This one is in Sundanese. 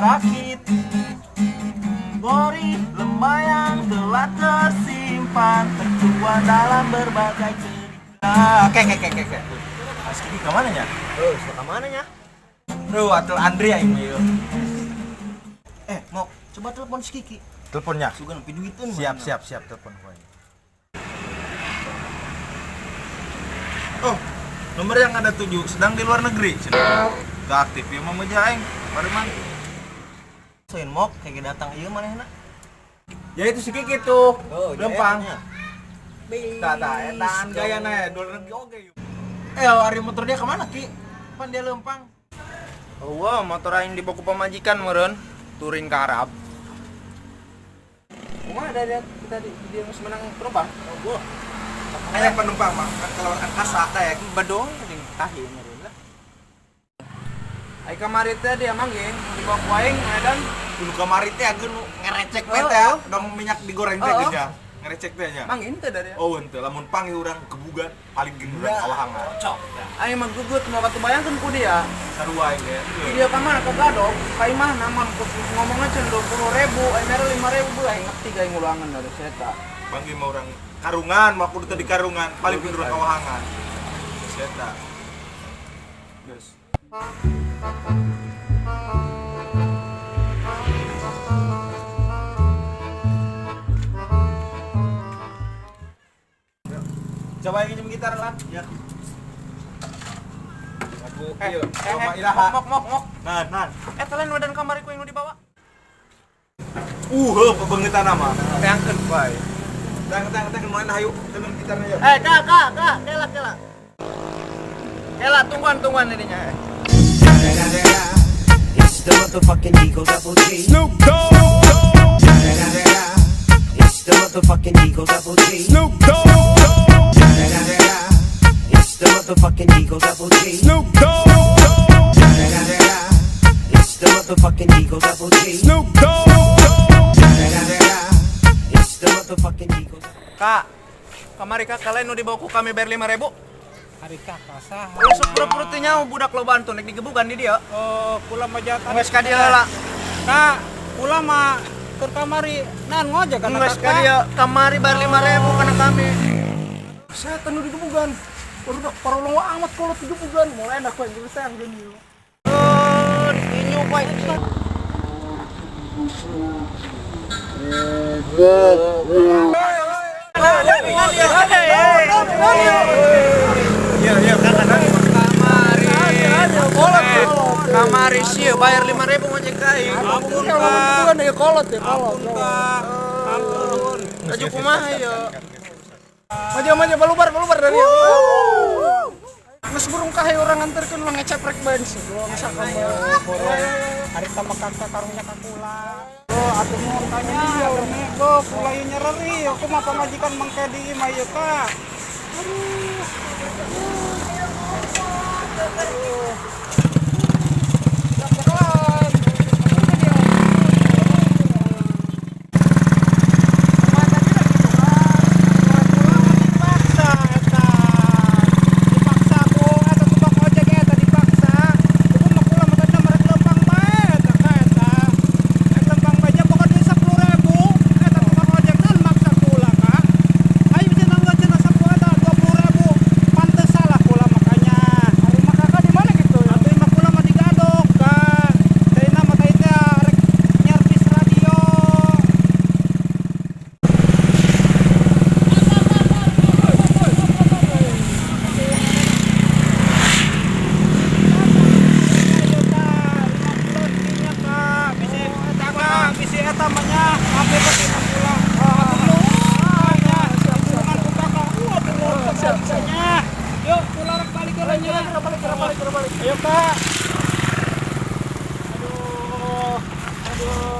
Dirakit Gori lemah yang telah tersimpan, tertuang dalam berbagai cerita. Oke. Mas Kiki kemana nya? Oh, suka kemana nya? Bro, atau Andri aing mah ieu. Eh, mau coba telepon si Kiki. Teleponnya. Sugan nepi duiteun. Siap, siap, siap, telepon gua. Oh, nomor yang ada tujuh sedang di luar negeri. Gak aktif ya mah meja aing. Pareman. Soin mok kayak datang ieu manehna. Ya itu si Kiki tuh. Oh, Lempang. Tah Tah tah etaan gayana ya, luar negeri oge yuk. Eh, ari motor dia kemana Ki? Pan dia lempang. Oh, wah, motor aing dibawa ku pamajikan meureun, touring ka Arab. Kumaha ada dia kita di, dia geus menang penumpang? Oh, gua. Aya penumpang mah kan keluar angkasa tah ya. Bedong jeung tahi meureun lah. Ai kamari teh dia manggih dibawa ku aing Medan. Kudu kamari teh ageun nu ngerecek we teh ya, dong minyak digoreng teh Oh, geus ya. Ngerecek teh nya. Manggih teh dari. Oh, henteu lamun panggih urang kebugan paling geus urang kawahangan. Cocok. Aing mah gugut mau katu bayangkeun ku dia. Sarua aing ge. Di dia ka mana ke Gadok, ka imahna mun ngomongna cenah 20.000, aing mere 5.000 beuh aing ngerti aing ngulangan dari si eta. Panggih mah urang karungan, mah kudu teh di karungan, paling geus urang kawahangan. Geus eta. Geus. Coba yang minjem gitar lah. Ya. Lagu Eh, ieu, eh, Roma eh, Iraha. mok mok mok. Nah, nah. Eh, lain wadan kamari ku yang nu dibawa. Heuh pebeungeutana mah. Teangkeun bae. Tang tang tang mana hayu, tenun gitarnya ya. Eh, kak, kak, kak, kela, kela. Kela, tungguan, tungguan ininya. Eh. It's the motherfucking Eagle Double G. Snoop Dogg. It's the motherfucking Eagle Double G. Snoop Dogg. It's the motherfucking Eagle Double G. Snoop Dogg. It's the motherfucking Eagle Double G. Snoop Dogg. It's the motherfucking Eagle. Kak, kamari kak, kalian nu dibawa ku kami bayar 5.000. Ari kakak saha? Masuk pura-pura teh nyaho budak lo bantu nek digebukan di dia. Oh, kula mah jatan. Geus ka dieu heula. Kak, kula mah tur kamari nan ngojek kana Geus ka dieu kamari bayar 5.000 kana kami. Setan nu digebugan. Barudak parolong amat kalau digebugan. Mulai enak we geus sayang jeung ieu. Oh, ditinju bae. Iya, iya, kakak. Kamari. Kamari sih bayar 5.000 ngojek ka aing. Ampun kak. Ya kolot ya kolot. Ampun, Kak. Ampun. Laju kumaha ieu? Maju maju balubar balubar dari. Geus burung kahe urang nganterkeun ulah ngeceprek bae geus. Ulah sakama borong. Ari tama kakak karungnya ka kula. Oh, atuh nuhun tanya, go kula ieu nyereri, aku mah pamajikan mangke di imah ieu ka. Aduh. Aduh. Dipaksa eta. Dipaksa ku eta tukang ojek eta dipaksa. Kudu mah kula mah tadina merek lempang bae eta ka eta. Rek lempang bae nya pokokna 10.000 eta tukang ojek kan maksa kula ka. Ayo cenah enggak cenah 10 eta 20.000. Pantes salah kula makanya. Ari mah kakak di mana gitu? Atuh imah kula mah digadok ka. Tadina mah teh rek nyervis radio. Bisi eta mah nya hampir ke pulang. Yuk, pulang balik ke nya. Balik balik balik. Ayo, Kak. Aduh. Aduh.